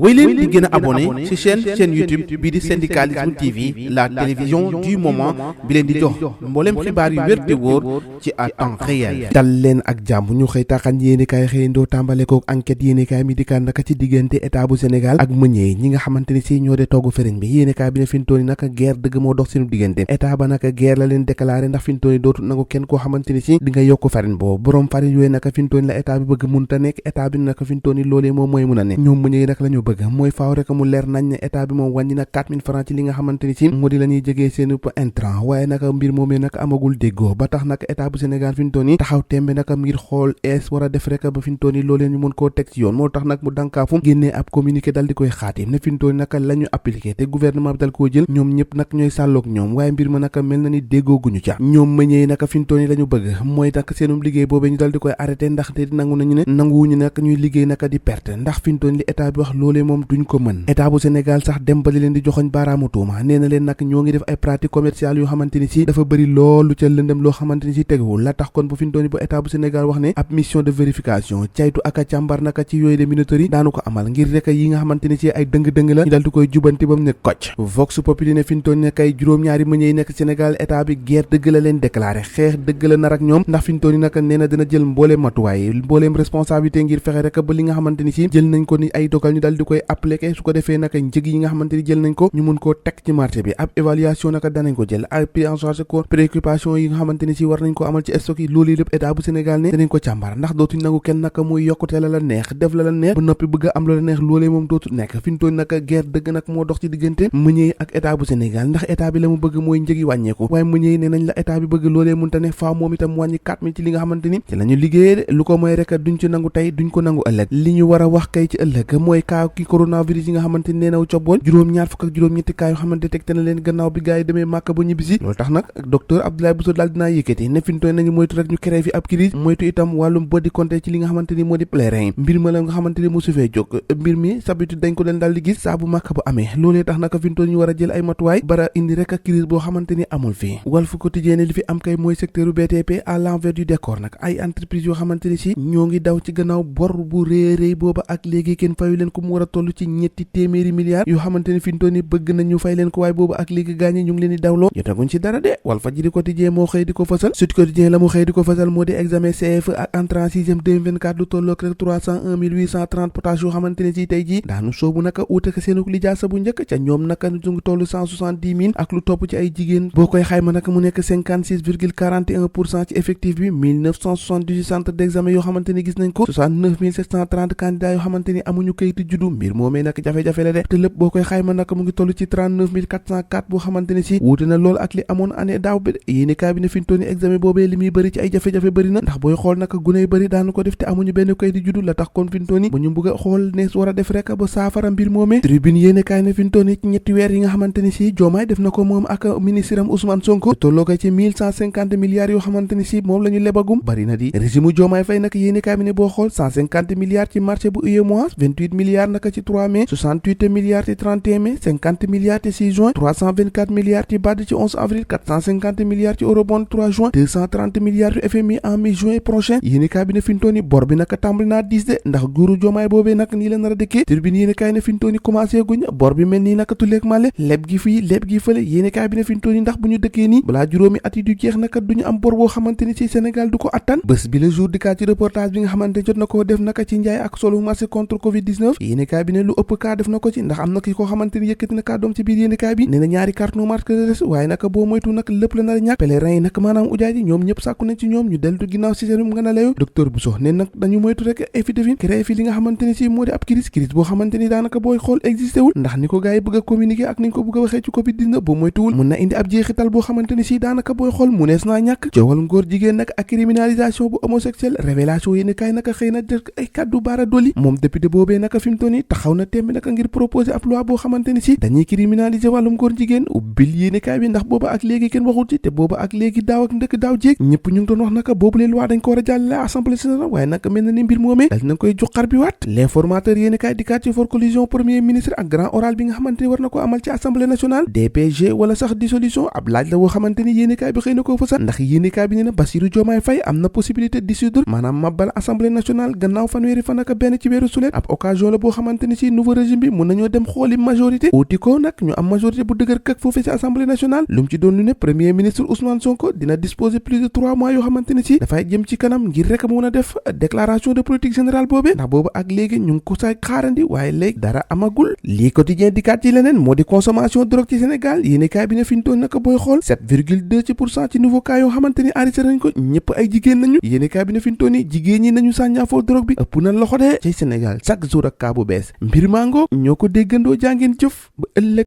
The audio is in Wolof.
wéy leen di gën a abonné ci chaîne YouTube bii di Syndicalisme TV, la télévision du moment bi leen di jox mboolem xibaar yu wér te wóor ci à temps réel. dal leen ak jàmm ñu xëy taxan yéenekaay xëyandoo tàmbale kook enquête yéenekaay mi di kan naka ci diggante état bu Sénégal ak meññee ñi nga xamante ni si ñoo de togg fëriñ bi yéenekaay bi ne fintooni naka guerre dëgg moo dox seenu diggante état ba naka guerre la leen déclaré ndax fintooni dootu nangu kenn koo xamante ni si di nga yokk farine boobu borom farine yooyu naka fintooni la état bi bëgg munta nekk état bi naka fintooni loolee moom mooy mun a ne ñoom meññee naka la ñu bëgg mooy faaw rek mu leer nañ ne état bi moom wàññi na 4000 francs ci li nga xamante ni si moo di la ñuy jegee seen intrant waaye naka mbir moomee naka amagul déggoo ba tax naka état bu Sénégal fintooni taxaw tembe naka ngir xool es war a def rek ba fintooni loolee ñu mën koo teg ci yoon moo tax nag mu dànkaafu génnee ab communiqué dal di koy xaatim ne fintooni naka la ñu appliqué te gouvernement bi dal koo jël ñoom ñëpp nag ñooy sàlloog ñoom waaye mbir ma naka mel na ni déggooguñu ca ñoom meññee naka fintooni la ñu bëgg mooy nag seenum liggéey boobee ñu dal di koy arrêté ndax te nangu nañu ne nanguwuñu nag ñuy liggéey naka di perte ndax fintooni li état bi wax loolee moom duñ ko mën état bu Sénégal sax dem ba li leen di joxoñ baaraamu tuuma nee na leen nag ñoo ngi def ay pratiques commerciales yoo xamante ni si dafa bëri loolu ca lëndëm loo xamante ni si teguwul la tax kon bu fintooni bu état bu Sénégal wax ne ab mission de vérification caytu ak a càmbar naka ci yooyu de minoterie yi daanu ko amal ngir rek yi nga xamante ni si ay dëng-dëng la ñu dal di koy jubanti ba mu ne kocc vox populi ne fintooni ne kay juróom-ñaari meññee yi nekk Sénégal état bi guerre dëgg la leen déclaré xeex dëgg la nar ak ñoom ndax fintooni naka nee na dina jël mbooleem matuwaay mbooleem responsabilité ngir fexe rek ba li nga xamante ni si jël nañ ko ni ay dogal ñu dal di koy appliqué su ko defee naka njëg yi nga xamante ni jël nañ ko ñu mun koo teg ci marché bi ab évaluation naka danañ ko jël ay prise en charge ko préoccupation yi nga xamante ni si war nañ ko amal ci stock yi loolu lépp état bu Sénégal ne danañ ko càmbar ndax dootuñ nangu kenn naka muy yokkute la neex def la neex ba noppi bëgg a am la neex loolee moom dootu nekk fintoon naka guerre dëgg nag moo dox ci diggante meññee ak état bu Sénégal ndax état bi la mu bëgg mooy njëg yi wàññeeku waaye meññee ne nañ la état bi bëgg loolee munta ne faaw moom itam wàññi 4000 ci li nga xamante ni ci la ñu liggéeyee lu ko mooy rek duñ ci nangu tey duñ ko nangu ëllëg li ñu war a wax kay ci ëllëg mooy kaa ki coronavirus yi nga xamante ni nee naw coboon juróom-ñaar fukk ak juróom-ñetti kaa yoo xamante tegte na leen gannaaw bi gaa yi demee màkk ba ñibbisi loolu tax nag docteur Abdoulaye Bousso daal dinaa yëkkati ne fintoon nañu moytu rek ñu créé fi ab crise moytu itam wàllum body contact ci li nga xamante ni moo di pèlerin mbir ma la nga xamante ni mosu fee jóg mbir mi sabitu dañ ko leen daal di gis saa bu màkk bu amee loolee tax naka fintoon ñu war a jël ay matuwaay bara indi rek ak crise boo xamante ni amul fii Walf Quotidien li fi am kay mooy secteur BTP à l'envers du décor nag ay entreprise yoo xamante ni si ñoo ngi daw ci gannaaw bor bu réeréy booba ak léegi kenn fayu leen ko mu war a toll ci ñetti téeméeri milliards yoo xamante ni fintoon ni bëgg nañ ñu fay leen ko waaye booba ak léegi gaañi ñu ngi leen di dawloo jotaguñ ci dara de Walfadjri Quotidien moo xëy di ko fësal Sud Quotidien la mu xëy di ko fësal moo di examen CFE ak entrée en 6e 2024 lu tollook rek 301 830 potages yoo xamante ni si tey jii daanu soobu naka uutaka seenuk lijaasa bu njëkk ca ñoom naka ñu ngi toll 170 000 ak lu topp ci ay jigéen boo koy xayma naka mu nekk 56,41% ci effectif bi 1978 centres d'examen yoo xamante ni gis nañ ko 69 730 candidats yoo xamante ni amuñu kayitu juddu mbir moomee nag jafe-jafe la de te lépp boo koy xayma naka mu ngi toll ci 39 404 boo xamante ni si wuute na lool ak li amoon année daaw bi yéeni kaay bi ne fintooni examen boobee li muy bëri ci ay jafe-jafe bëri na ndax booy xool naka gune yu bëri daanu ko def te amuñu benn kayitu juddu la tax kon fintooni bu ñu bëgg a xool ne war a def rek ba saafara mbir moomee tribune yéeni kaay ne fintooni ci ñetti weer yi nga xamante ni si Diomaye def na ko moom ak ministre am Ousmane Sonko tolloo ko ci 1150 milliards yoo xamante ni si moom la ñu lebagum bëri na di régime Diomaye Faye nag yéeni kaay bi ne boo xool 150 milliards ci marché bu UEMOA 28 milliards naka ci 3 mai 68 milliards ci 31 mai 50 milliards ci 6 juin 324 milliards ci BAD ci 11 avril 450 milliards ci eurobond 3 juin 230 milliards ci FMI en mai-juin prochain yéeni kaay bi ne fintooni bor bi naka tàmbali naa diis de ndax guuru Diomaye boobee nag nii la nar a dëkkee Tribune yéeni kaay ne fintooni commencé guñ bor bi mel nii naka tuleeg male leb gi fii leb gi fële yéeni kaay bi ne fintooni ndax bu ñu dëkkee nii balaa juróomi at yi du jeex naka duñu am bor boo xamante ni ci Sénégal du ko attan bés bi le jour di kaa ci reportage bi nga xamante jot na ko def naka ci njaay ak solu marché contre Covid-19 yéeni kaay bi ne lu ëpp kaa def na ko ci ndax am na ki ko xamante ni yëkkati na kaa doom ci biir yéeni kaay bi nee na ñaari carton marque la des waaye naka boo moytu nag lépp la nar a ñàkk pèlerin yi nag maanaam ujaay yi ñoom ñëpp sàkku nañ ci ñoom ñu deltu ginnaaw si seen nga na layu docteur Bousso ne nag dañu moytu rek épidémie créé fi li nga xamante ni si moo di ab crise boo xamante ni daanaka booy xool existé wul ndax ni ko gars yi bëgg a communiquer ak niñ ko bëgg a waxee ci Covid-19 boo moytuwul mun na indi ab jeexital boo xamante ni si daanaka booy xool mu nees naa ñàkk coowal ngóor jigéen nag ak criminalisation bu homosexuel révélation yéeni kaay naka xëy na def ay kaddu baara doli moom député boobee naka fi mu toll nii taxaw na temb naka ngir proposer ab loi boo xamante ni si dañuy criminaliser wàllum ngóor jigéen ubbil yéeni kaay bi ndax booba ak léegi kenn waxul ci te booba ak léegi daaw ak ndëkk daaw jéeg ñëpp ñu ngi doon wax naka boobu les loi dañ ko war a jàllale assemblée nationale waaye naka mel na ni mbir moomee dal nañ koy joxar bi waat l'informateur yéeni kaay dikkaat ci for collision premier ministre ak grand oral bi nga xamante ni war na ko amal ci assemblée nationale DPG wala sax dissolution ab laaj la woo xamante ni yéeni kaay bi xëy na koo fësal ndax yéeni kaay bi nee na Bassirou Diomaye Faye am na possibilité dissoudre maanaam mabbal assemblée nationale gannaaw fanweeri fan ak benn ci weeru sulet ab occasion la boo xamante xamante ni si nouveau régime bi mun nañoo dem xooli majorité uti ko nag ñu am majorité bu dëgër këk foofee ci assemblée nationale lu mu ci doon lu ne premier ministre Ousmane Sonko dina disposer plus de 3 mois yoo xamante ni si dafay jëm ci kanam ngir rek mun a def déclaration de politique générale boobee ndax boobu ak léegi ñu ngi ko say xaarandi waaye léegi dara amagul lii quotidien dikkaat ci leneen moo di consommation drogue ci Sénégal yéenekaay bi ne fi ñu toon naka booy xool 7,2% ci nouveau cas yoo xamante ni arrêté nañ ko ñëpp ay jigéen nañu yéenekaay bi ne fi ñu toon ni jigéen ñi nañu sàññaafoo drogue bi ëpp na loxo de ci Sénégal chaque jour ak cas bu bees mbir mango ñoo ko déggandoo jàngeen jëf ba ëllëg